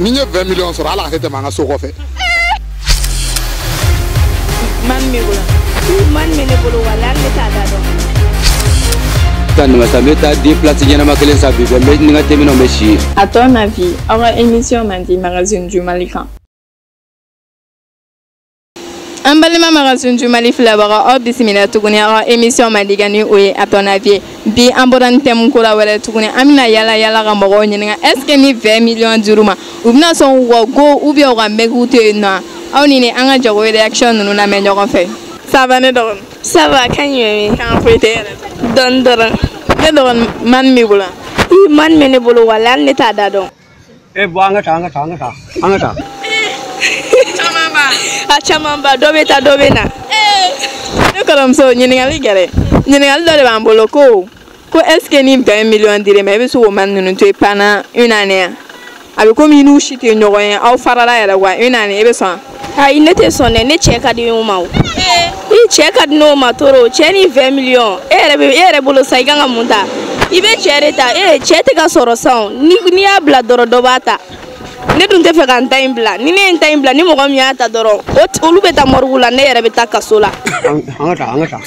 Ni n ye 20 millions sɔrɔ hali a tɛ tɛmɛ an ka so kɔfɛ. Man b'i bolo. Man bɛ ne bolo walahi ne t'a da dɔn. Taa nimasa n bɛ taa den place ɲɛnama kelen san bi fɛ n bɛ ni n ka teminɛw bɛ si yen. À ton avis, aw ka émission man di Magazine du Mali kan. An balima Magazine du Mali filɛbagaw, aw bisimila tuguni aw ka émission man di kan ni o ye à ton avis. Bi an bɔra ni thème kura wɛrɛ tuguni, an bɛna yala yala ka mɔgɔw ɲininka est ce que ni 20 millions dir'u ma, u bɛna sɔn k'u ka go ou bien u ka mɛkiw to yen nɔ? Aw ni ne an ka jago réaction ninnu lamɛn ɲɔgɔn fɛ. Ça va ne dɔgɔnin? Ça va, kan jumɛn? Kan foyi tɛ yɛrɛ. Dɔɔni dɔrɔn. Ne dɔgɔnin, man b'i bolo. I man bɛ ne bolo walahi ne t'a da dɔn. E bɔ an ka taa an ka taa an ka taa an ka taa. Caman ba. A caman ba, dɔ bɛ taa dɔ bɛ na. Ne kɔrɔmuso, ɲininkali gɛrɛ. Ɲininkali dɔ de b'an bolo ko est ce que ni 20 millions dir'e ma, e bɛ se k'o man ninnu to yen pendant une année? A bɛ komi i n'u si tɛ ɲɔgɔn ye, aw farala yɛrɛ quoi, une année, e bɛ sɔn? Ayi, ne tɛ sɔn dɛ, ne cɛ ka di o ma o. I cɛ ka di n'o ma toro, cɛ ni 20 millions, e yɛrɛ bɛ e yɛrɛ bolo sa, i kan ka mun ta? I bɛ cɛ de ta, e cɛ tɛ ka sɔrɔ sa o, n'i y'a bila dɔrɔn dɔ b'a ta. Ne dun tɛ fɛ ka n ta in bila, ni ne ye n ta in bila, ni mɔgɔ min y'a ta dɔrɔn, olu bɛ taa morgue la, ne yɛrɛ bɛ taa kaso la. An ka taa an ka taa.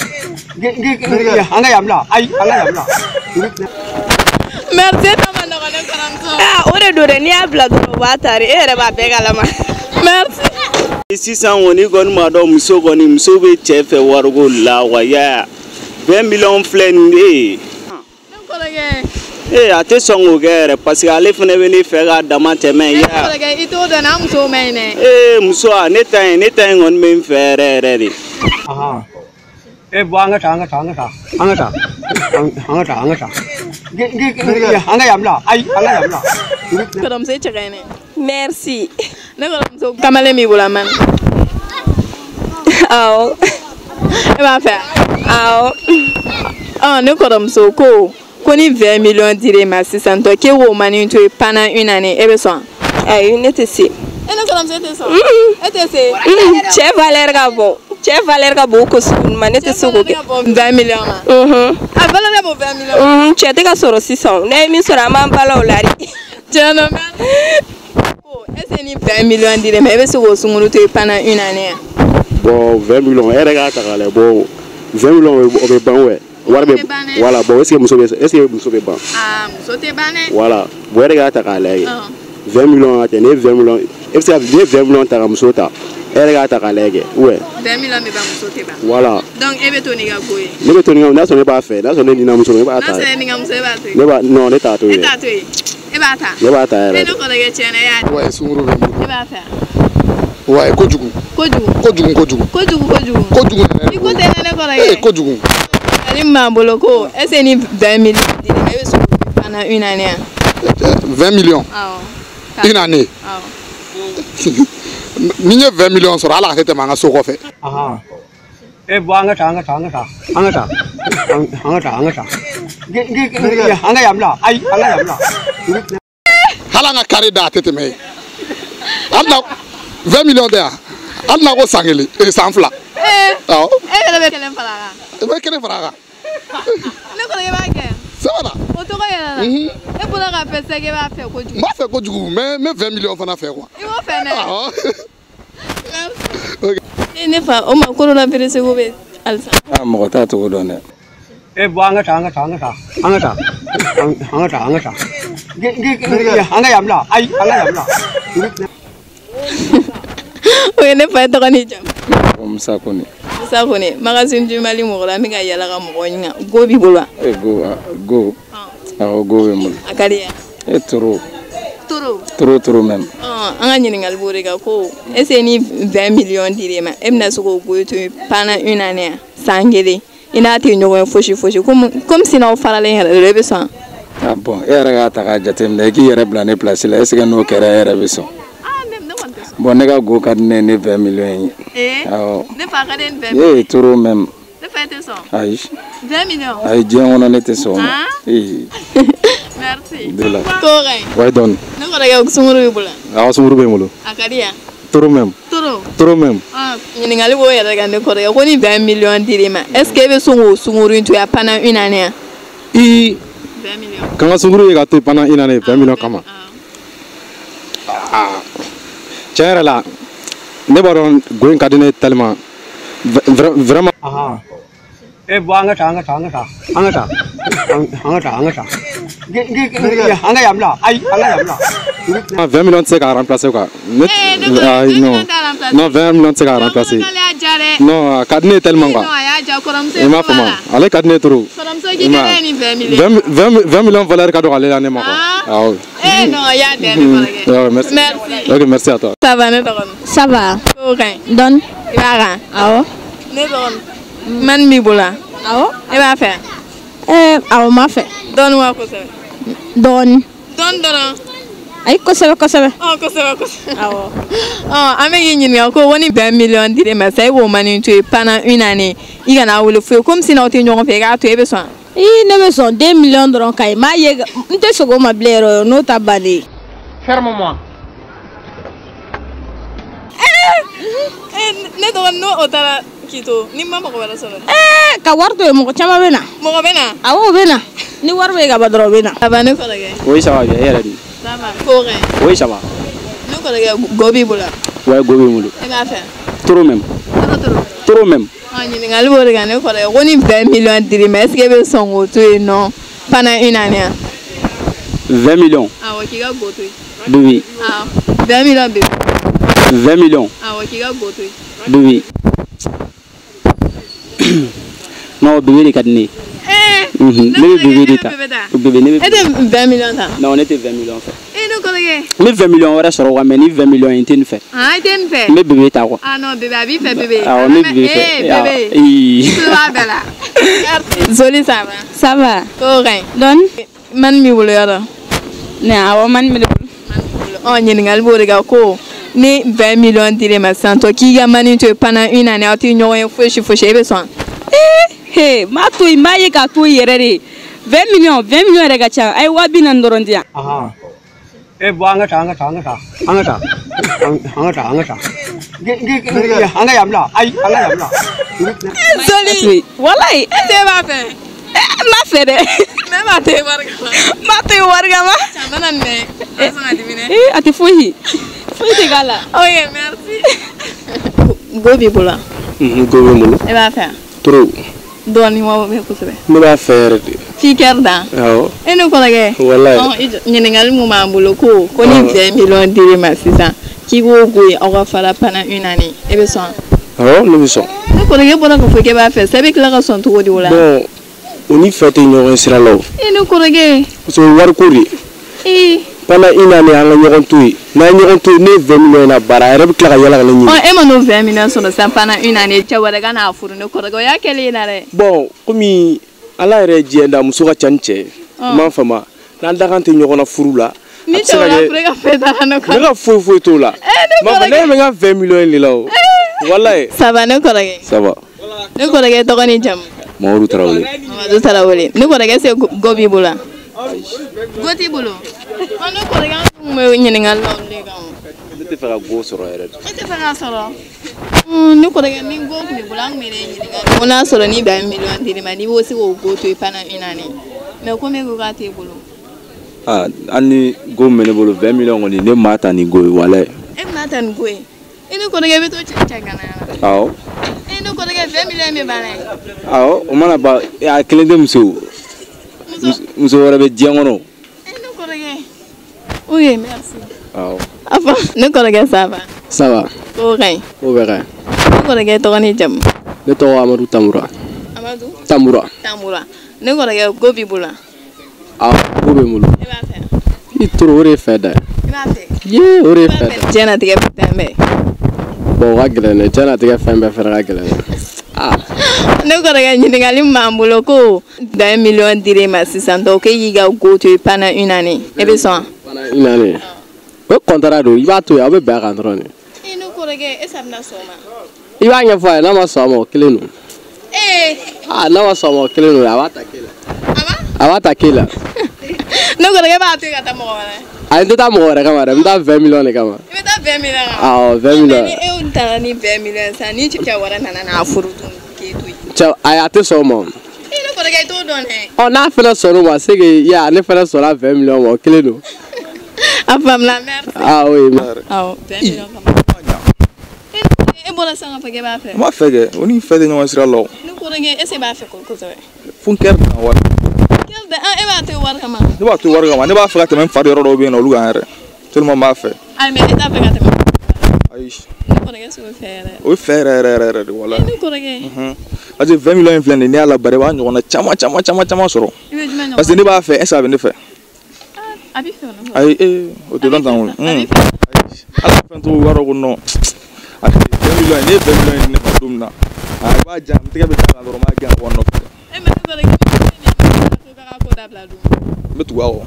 An ka yan bila, ayi an ka yan bila. Merci, ta ma nɔgɔn ne kɔrɔmuso. Aa, o de don dɛ, n'i y'a bila dɔrɔn u b'a ta de, e yɛrɛ b'a bɛɛ kalama. Merci. Sisan kɔni kɔni b'a dɔn muso kɔni muso bɛ cɛ fɛ wariko la wa ya 20 millions filɛ nin ye. Ne kɔrɔkɛ. Ee a tɛ sɔn k'o kɛ yɛrɛ parce que ale fana bɛ ne fɛ k'a dama tɛmɛ ya. Ne kɔrɔkɛ, i t'o dɔn, an musow ma ɲi dɛ. Ee muso a ne ta in kɔni bɛ n fɛ yɛrɛ yɛrɛ de. E bɔ an ka taa an ka taa an ka taa an ka taa an ka taa an ka taa. An ka yan bila, ayi an ka yan bila. Kɔrɔmuso, e cɛ ka ɲi dɛ. Merci. Ne kɔrɔmuso, kamalen b'i bolo a man? Awɔ. E b'a fɛ? Awɔ. Ɔ ne kɔrɔmuso ko ni 20 millions dir'e ma sisan tɔ, k'e k'o mani to yen pendant une année, e bɛ sɔn? Ayi, ne tɛ se. E ne kɔrɔmuso, e tɛ sɔn? E tɛ se? Cɛ valeur ka bon. Cɛ valeur ka bon o ko sugu ma, ne tɛ se k'o kɛ. 20 millions ma? A valeur ka bon 20 millions. Cɛ tɛ ka sɔrɔ sisan, n'a ye min sɔrɔ an b'an bala o la de. Tiɲɛ na. Est ce que ni 20 millions dir'e ma, e bɛ se k'o sunkuru to yen pendant une année? Bon, 20 millions, e yɛrɛ k'a ta k'a lajɛ, bon 20 millions o bɛ ban wɛ. Wari bɛ voilà, bon est ce que muso bɛ ban? Ah, muso tɛ ban dɛ. Voilà, bon e yɛrɛ k'a ta k'a lajɛ. 20 millions ka tɛ, ne ye 20 millions, e bɛ se ka ne ye 20 millions ta ka muso ta, e yɛrɛ k'a ta k'a lajɛ kɛ, ouais. 20 millions bɛ ban, muso tɛ ban. Voilà. Donc e bɛ to n'i ka ko ye. Ne bɛ to n'i ka, n'a sɔrɔ ne b'a fɛ, n'a sɔrɔ ne ni na muso, ne b'a ta. N'a sɔrɔ e ni ka muso, e b'a to yen. Ne b'a, non ne t'a to yen. E t'a to yen. E b'a ta. Ne b'a ta yɛrɛ. E ne kɔrɔkɛ, tiɲɛ na e y'a di. Ouais, sunkuru bɛ n bolo. E b'a fɛ? Ouais, kojugu. Kojugu. Kojugu kojugu. Kojugu kojugu. Kojugu yɛrɛ. I ko tɛ ne kɔrɔkɛ. Ee kojugu. Ale min b'an bolo ko est ce que ni 20 millions dir'i ma, e bɛ se k'o kɛ pendant une année? 20 millions. Awɔ. Une année. Awɔ. Ni n ye 20 millions sɔrɔ hali a tɛ tɛmɛ an ka so kɔfɛ. E bɔ an ka taa an ka taa an ka taa an ka taa an ka taa an ka taa. An ka yan bila, ayi an ka yan bila. Hali an ka carré da a tɛ tɛmɛ yen. Hali na 20 millions tɛ yan. Hali n'a ko san kelen, san fila. Awɔ. E yɛrɛ bɛ kelen fara a kan. I bɛ kelen fara a kan. Ne kɔrɔkɛ b'a kɛ. Sɛbɛn na. O tɔgɔ yɛrɛ la. E bɔra k'a fɛ sisan k'e b'a fɛ kojugu. N b'a fɛ kojugu, mais n bɛ 20 millions fana fɛ quoi. I b'o fɛ dɛ. Awɔ. Merci. E ne fa, o ma coronavirus ko bɛ halisa. Ah, mɔgɔ t'a cogo dɔn dɛ. E bɔ an ka taa an ka taa an ka taa an ka taa an ka taa an ka taa. An ka yan bila, ayi an ka yan bila. O ye ne fa ye, tɔgɔ ni jamu? Musa Kone. Musa Kone, Magazine du Mali mɔgɔ la, an bɛ ka yala ka mɔgɔw ɲininka. Go b'i bolo wa? E go, go. Awɔ, go bɛ n bolo. A ka di ye? E trop. Trop. Trop trop même. An ka ɲininkali b'o de kan ko est ce que ni 20 millions dir'e ma, e bɛna se k'o go to yen pendant une année, san kelen, i n'a tɛ ɲɔgɔn ye fosi fosi, comme si n'aw faralen yɛrɛ de don, e bɛ sɔn? Ah bon, e yɛrɛ k'a ta k'a jateminɛ, i k'i yɛrɛ bila ne place la, est ce que n'o kɛra e yɛrɛ bɛ sɔn? Bon, ne ka go ka di ne ni 20 millions ye. Awɔ. Ne fa ka di ne 20 millions. Ee trop même. Ne fa tɛ sɔn? Ayi. 20 millions. Ayi, diɲɛ kɔnɔ ne tɛ sɔn o ma. Ee. Merci. De la. Ko ka ɲi. Ouais, dɔɔni. Ne kɔrɔkɛ, sunkuru b'i bolo? Awɔ, sunkuru bɛ n bolo. A ka di yan? Trop même. Trop. Trop même. Ɲininkali b'o yɛrɛ kan ne kɔrɔkɛ, ko ni 20 millions dir'i ma, est ce que e bɛ sɔn k'o sunkuru in to yen pendant une année? I. 20 millions. K'an ka sunkuru ye ka to yen pendant une année 20 millions kama. Tiɲɛ yɛrɛ la ne b'a dɔn go in ka di ne ye tellement vraiment. Eh bɔ an ka taa an ka taa an ka taa an ka taa an ka taa an ka taa an ka yan bila ayi an ka yan bila. 20 millions tɛ se k'a remplacer quoi. Ne non non 20 millions tɛ se k'a remplacer. Non a ka di ne ye tellement quoi. I m'a faamu ale ka di ne ye trop. Kɔrɔmuso k'i ka ne ni 20 millions. 20 millions valeur ka dɔgɔ ale la ne ma quoi. Awɔ. Eh non y'a dɛn ne kɔrɔkɛ. Merci. Merci. Ok merci à toi. Ça va ne tɔgɔ? Ça va. Ko ka ɲi. Dɔɔni. I b'a kan? Awɔ. Ne tɔgɔ? Mani b'i bolo wa? Awɔ. E b'a fɛ? Awɔ n b'a fɛ. Dɔɔni wa kosɛbɛ? Dɔɔni. Dɔɔni dɔrɔn? Ayi kosɛbɛ kosɛbɛ. Ɔ kosɛbɛ kosɛbɛ. Awɔ. Ɔ an bɛ k'i ɲininka ko ni 20 millions dir'e ma sisan e b'o mani to yen pendant une année i kana wele foyi comme si n'aw tɛ ɲɔgɔn fɛ i k'a to yen e bɛ sɔn? Ii ne bɛ sɔn 2 millions dɔrɔn ka ɲi n m'a ye n tɛ segin o ma bilen yɛrɛ n'o ta bannen. Ferme-moi. Ne tɔgɔ n'o o taara k'i to ni ma mɔgɔ wɛrɛ sɔrɔ. Ka wari to yen mɔgɔ caman bɛ na. Mɔgɔ bɛ na? Awɔ o bɛ na ni wari bɛ yen ka ban dɔrɔn o bɛ na. Ça va ne kɔrɔkɛ? Oui ça va bien e yɛrɛ dun? Ça va ko ka ɲi. Oui ça va. Ne kɔrɔkɛ go b'i bolo? Ouais go bɛ n bolo. E b'a fɛ? Trop même. Trop trop. Trop même. Ɔ ɲininkali b'o de kan ne kɔrɔkɛ ko ni 20 millions dir'i ma est ce que e bɛ sɔn k'o to yen nɔ pendant une année? 20 millions. Awɔ k'i ka go to yen. Bébé. Awɔ 20 millions bébé. 20 millions. Awɔ k'i ka go to yen. Bébé. Non bébé de ka di ne ye. Ne bɛ bébé de ta. Bébé ne bɛ. E tɛ 20 millions ta? Non ne tɛ 20 millions fɛ. E ne kɔrɔkɛ. N bɛ 20 millions wɛrɛ sɔrɔ quoi mais ni 20 millions in tɛ nin fɛ. Ah i tɛ nin fɛ? N bɛ bébé ta quoi. Ah non bébé a b'i fɛ bébé. Awɔ n bɛ bébé fɛ. Eh bébé. Ee. Tulo b'a bɛɛ la. Zoli ça va? Ça va. Ko ka ɲi. Dɔɔni. Mani b'i bolo yɔrɔ? Ne awɔ mani bɛ ne bolo. Ɔ ɲininkali b'o de kan ko ni 20 millions dir'e ma sisan tɔ k'i ka mani to yen pendant une année aw tɛ ɲɔgɔn ye fosi fosi e bɛ sɔn? He n b'a to yen n b'a ye k'a to yen yɛrɛ de 20 millions 20 millions yɛrɛ ka ca a ye 40.000 dɔrɔn di yan. Eh bɔ an ka taa an ka taa an ka taa an ka taa an ka taa an ka taa an ka yan bila ayi an ka yan bila. Zoli. Walayi. E tɛ b'a fɛ? N b'a fɛ dɛ. Ne b'a to yen wari kama. N b'a to yen wari kama. Caman na nin dɛ. A sɔn ka dimi dɛ. Ee a tɛ foyi foyi tɛ k'a la. Ok merci. Go b'i bolo wa? Go bɛ n bolo. E b'a fɛ wa? Trop. Dɔɔni wa bɛ kosɛbɛ. Ne b'a fɛ yɛrɛ de. F'i kɛra dan. Awɔ. E ne kɔrɔkɛ. Walayi. Ɔ i jɔ ɲininkali mun b'an bolo ko ni 20 millions dir'e ma sisan k'i k'o go ye aw ka fara pendant une année e bɛ sɔn? Awɔ ne bɛ sɔn. Ne kɔrɔkɛ bɔra k'a fɔ k'e b'a fɛ sa e bɛ tila ka sɔn cogo di o la? Bon o ni fɛ tɛ ɲɔgɔn sira la o. E ne kɔrɔkɛ. Parce que wariko de. Ee. Pendant une année an ka ɲɔgɔn to yen n'an ye ɲɔgɔn to yen ne ye 20 millions in na baara a yɛrɛ bɛ tila ka yala ka ne ɲini. Ɔ e ma n'o 20 millions sɔrɔ sisan pendant une année cɛ wɛrɛ ka n'a furu ne kɔrɔkɛ o y'a kɛlen ye na dɛ. Bon komi ala yɛrɛ ye diɲɛ da muso ka ca ni cɛ ye. I m'a faamu n'an dakan tɛ ɲɔgɔn na furu la. Ni cɛ wɛrɛ furu e ka foyi t'a la ne kɔrɔkɛ. Ne ka foyi foyi t'o la. Ne kɔrɔkɛ. Ne bɛ n ka 20 millions in de la o. Walayi. Ça va ne kɔrɔkɛ. Ça va. Ne kɔrɔkɛ tɔgɔ ni jamu. Mamadu Tarawele. Mamadu Tarawele. Ne kɔrɔkɛ se go b'i bolo wa? Go t'i bolo? Ɔ ne kɔrɔkɛ an tun bɛ ɲininkali la olu de kan o. Ne tɛ fɛ ka go sɔrɔ yɛrɛ de. E tɛ fɛ k'a sɔrɔ? Ne kɔrɔkɛ ni go tun b'i bolo an tun bɛ ne ɲininka ko n'a sɔrɔ ni 20 millions dir'i ma n'i b'o se k'o go to yen pendant une année mais komi e ko k'a t'e bolo. Aa hali ni go min bɛ ne bolo 20 millions kɔni ne m'a ta ni go ye walayi. E bɛna ta ni go ye? E ne kɔrɔkɛ bɛ to cɛ ganaya la. Awɔ. E ne kɔrɔkɛ 20 millions bɛ ban dɛ. Awɔ o mana ban a kelen tɛ muso. Muso wɛrɛ bɛ diɲɛ kɔnɔ. E ne kɔrɔkɛ. Ok merci. Awɔ. A fɔ ne kɔrɔkɛ ça va? Ça va. Ko ka ɲi. Ko bɛɛ ka ɲi. Ne kɔrɔkɛ tɔgɔ ni jamu. Ne tɔgɔ Amadu Tamura. Amadu? Tamura. Tamura. Ne kɔrɔkɛ go b'i bolo wa? Awɔ go bɛ n bolo. E b'a fɛ wa? I toro o de ye fɛ da ye. I b'a fɛ? Yee o de ye fɛ da ye. Diɲɛnatigɛ fɛn bɛɛ. Bon o ka gɛlɛn dɛ diɲɛnatigɛ fɛn bɛɛ fɛnɛ ka gɛlɛn dɛ. Ah. Ne kɔrɔkɛ ɲininkali min b'an bolo ko 20 millions dir'e ma sisan donc e k'i ka go to yen pendant une année e bɛ sɔn wa? Pendant une année. O ye contrat don i b'a to yen aw bɛ bɛn a kan dɔrɔn de. E ne kɔrɔkɛ e sa bɛna sɔn o ma? I b'a ɲɛfɔ a ye n'a ma sɔn a ma o kelen don. Ee. Aa n'a ma sɔn a ma o kelen don a b'a ta k'e la. A b'a ta k'e la. Ne kɔrɔkɛ b'a to yen ka taa mɔgɔ wɛrɛ. Ayi n tɛ taa mɔgɔ wɛrɛ kama dɛ n bɛ taa 20 millions de kama. I bɛ taa 20 millions kama? Awɔ 20 millions. Ni e taara ni 20 millions sisan ni cɛ wɛrɛ nana n'a furu dun k'e to yen. Cɛ ayi a tɛ sɔn o ma. E ne kɔrɔkɛ i t'o dɔn dɛ. Ɔ n'a fana sɔnn'o ma c'est que ya ne fana sɔnna 20 millions ma o kelen don. A faamuna, merci. Ah oui. Awɔ, 20 millions kama. E bɔra sisan k'a fɔ k'e b'a fɛ. N b'a fɛ kɛ, o ni fɛ tɛ ɲɔgɔn sira la o. Ne kɔrɔkɛ, est ce que e b'a fɛ kosɛbɛ? Fo n kɛri dan wari. Kɛri dan, e b'a to yen wari kama. Ne b'a to wari kama, ne b'a fɛ ka tɛmɛ n fa yɔrɔ dɔw bɛ yen nɔ olu kan yɛrɛ. Tellement n b'a fɛ. Ayi, mais e t'a fɛ ka tɛmɛ. Ayi. Ne kɔrɔkɛ s'o fɛ yɛrɛ. O ye fɛ yɛrɛ yɛrɛ yɛrɛ de walahi. Ne kɔrɔkɛ. Parce que 20 millions in filɛ nin ye, n'i y'a labaara i b'a ɲɔgɔnna caman caman caman caman sɔrɔ. I bɛ jumɛn ɲɔgɔn? Parce que ne b'a fɛ, est ce que a bɛ ne fɛ? A b'i fɛ o la. Ayi, o tɛ dɔn tan koyi. Ayi, ala fɛn t'o b'a dɔn ko non. A 20 millions, ne ye 20 millions di ne ma don min na, a i b'a jan, n tɛgɛ bɛ d'a kan dɔrɔn n b'a gɛn ka bɔ n nɔfɛ. E mais ne kɔrɔkɛ, ko k'a ka ko dabila dun. N bɛ tugu a kɔ.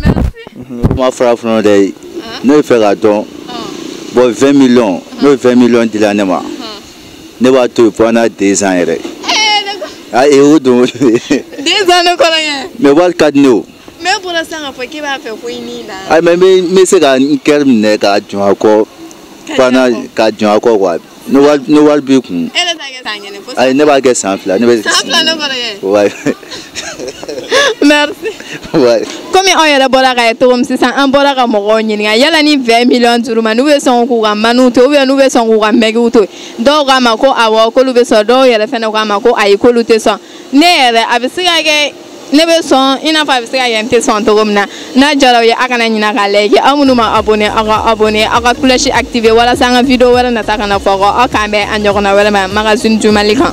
Merci. Kuma fara fɔlɔ dɛ, ne bɛ fɛ k'a dɔn. Bon, 20 millions, n'o ye 20 millions dila ne ma, ne b'a to yen pendant 2 ans yɛrɛ. Ah, o don. 2 ans ne kɔrɔkɛ. Mais wari ka di ne o. Mais e bɔra sisan k'a fɔ k'e b'a fɛ ko i ni na. Ayi, mais n bɛ se ka n kɛri minɛ ka jɔn a kɔ pendant ka jɔn a kɔ quoi. Ni wari b'i kun. E yɛrɛ t'a kɛ san kelen fo. Ayi, ne b'a kɛ san 2. Ne bɛ san 2 ne kɔrɔkɛ. Ouais. Merci. Ouais. Komi anw yɛrɛ bɔra k'a ye cogo min sisan, an bɔra ka mɔgɔw ɲininka yala ni 20 millions dir'u ma n'u bɛ sɔn k'u ka maniw to ou bien n'u bɛ sɔn k'u ka mɛgiw to. Dɔw k'a ma ko awɔ k'olu bɛ sɔn, dɔw yɛrɛ fɛnɛ k'a ma ko ayi k'olu tɛ sɔn. Ne yɛrɛ a bɛ se ka kɛ ne bɛ sɔn i n'a fɔ a bɛ se ka kɛ n tɛ sɔn cogo min na. N'a jara aw ye a kana ɲinɛ k'a like, aw minnu ma abonné aw ka abonné, aw ka cloche activer walasa an ka vidéo wɛrɛ nata kana fɔ kɔ. Aw k'an bɛn a ɲɔgɔnna wɛrɛ ma Magazine du Mali kan.